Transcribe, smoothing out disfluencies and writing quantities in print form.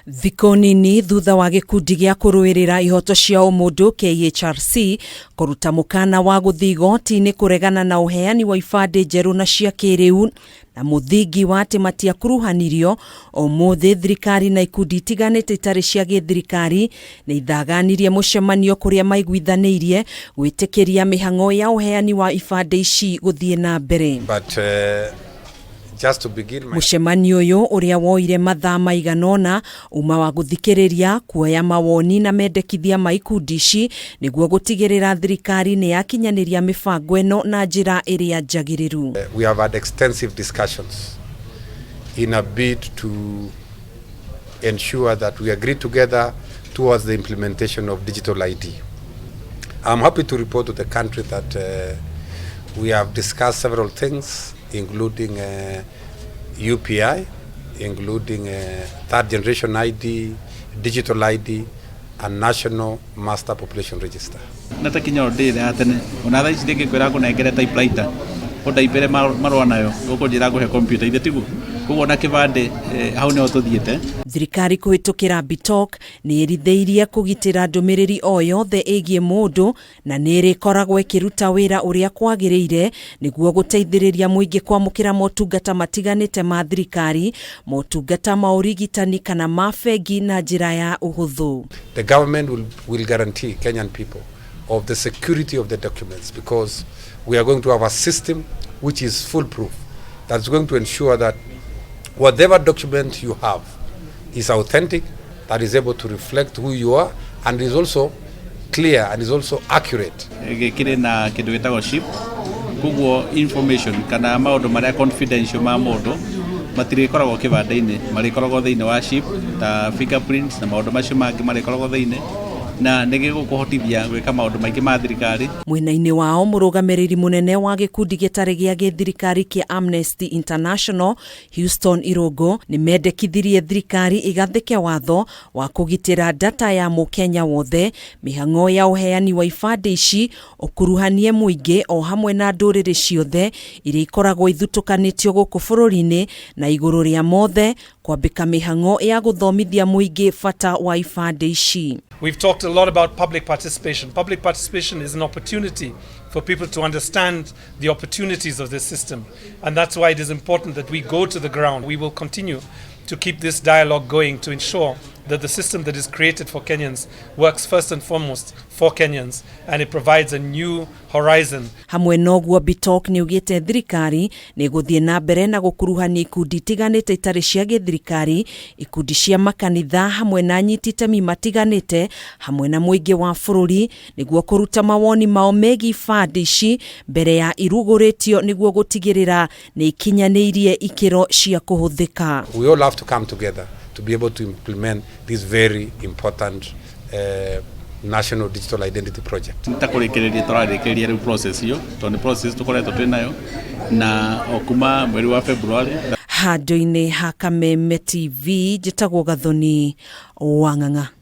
Thikũ nini thutha wa gĩkundi gĩa kũrũĩrĩra ihoto cia ũmũndũ KHRC kũruta mũkana wa gũthiĩ igoti-inĩ kũregana na ũheani wa ibandĩ njerũ na cia kĩrĩu na mũthingi wa atĩ matiakuruhanirio, ũmũthĩ thirikari na ikundi itiganĩte itarĩ cia gĩthirikari nĩ ithaganirie mũcemanio kũrĩa maiguithanĩirie gwĩtĩkĩria mĩhang'o ya ũheani wa ibandĩ ici gũthiĩ na mbere. But just to begin my Mũcemanio ũyũ ũrĩa woire mathaa maigana ũna uma wa gũthikĩrĩria, kuoya mawoni na mendekithia ma ikundi ici nĩguo gũtigĩrĩra thirikari nĩ yakinyanĩria mĩbango ĩno na njĩra ĩrĩa njagĩrĩru. We have had extensive discussions in a bid to ensure that we agree together towards the implementation of digital ID. I'm happy to report to the country that we have discussed several things, including UPI, including third generation ID, digital ID, and National Master Population Register. Na ta kinya ndä ya tene ona thaa ici ndĩngĩkwĩra ngũnengere typewriter ũndaipĩre marũa nayo ũkũnjĩra ngũhe kompiuta ithe tiguo koguo na kĩbandĩ hau nĩho tũthiĩte. Thirikari kũhĩtũkĩra Bitok nĩ ĩrithĩirie kũgitĩra ndũmĩrĩri o yothe ĩgiĩ mũndũ na nĩ ĩrĩkoragwo ĩkĩruta wĩra ũrĩa kwagĩrĩire nĩguo gũteithĩrĩria mũingĩ kwamũkĩra motungata matiganĩte ma thirikari, motungata ma ũrigitani kana ma bengi na njĩra ya ũhũthũ. The government will guarantee Kenyan people of the security of the documents because we are going to have a system which is foolproof, that's going to ensure that whatever document you have is authentic, that is able to reflect who you are, and is also clear and is also accurate. Gĩkĩrĩ na kĩndũ gĩtagwo chip, koguo information kana maũndũ marĩa confidential ma mũndũ matirĩkoragwo kĩbandĩ-inĩ, marĩkoragwo thĩinĩ wa chip ta fingerprints na maũndũ macio mangĩ marĩkoragwo thĩinĩ, na nĩ gĩgũkũhotithia gwĩka maũndũ maingĩ ma thirikari. Mwena-inĩ wao, mũrũgamĩrĩri mũnene wa gĩkundi gĩtarĩ gĩa gĩthirikari kĩa Amnesty International, Houston Irũngũ, nĩ mendekithirie thirikari ĩgathĩke watho wa kũgitĩra data ya mũkenya wothe, mĩhang'o ya ũheani wa ibandĩ ici ũkuruhanie mũingĩ o hamwe na ndũrĩrĩ ciothe iria ikoragwo ithutũkanĩtio gũkũ bũrũri-inĩ, na igũrũ rĩa mothe kwambĩka mĩhang'o ya gũthomithia mũingĩ bata wa ibandĩ ici. We've talked a lot about public participation. Public participation is an opportunity for people to understand the opportunities of this system. And that's why it is important that we go to the ground. We will continue to keep this dialogue going to ensure that the system that is created for Kenyans works first and foremost for Kenyans and it provides a new horizon. Hamwe noguo, Bitok nĩ ugĩte thirikari nĩ gũthiĩ na mbere na gũkuruhania ikundi itiganĩte itarĩ cia gĩthirikari, ikundi cia makanitha hamwe na anyiti itemi matiganĩte hamwe na mũingĩ wa bũrũri nĩguo kũruta mawoni mao megiĩ ibandĩ ici mbere ya irugũrĩtio nĩguo gũtigĩrĩra nĩ ikinyanĩirie ikĩro cia kũhũthĩka. We all have to come together to be able to implement this very important national digital identity project. Ta kũrĩkĩrĩria tũrarĩkĩrĩria rĩu process ĩyo, tondũ nĩ process tũkoretwo twĩ nayo na o kuma mweri wa February. Handũ-inĩ ha Kameme TV, njĩtagwo Gathoni Wang'ang'a.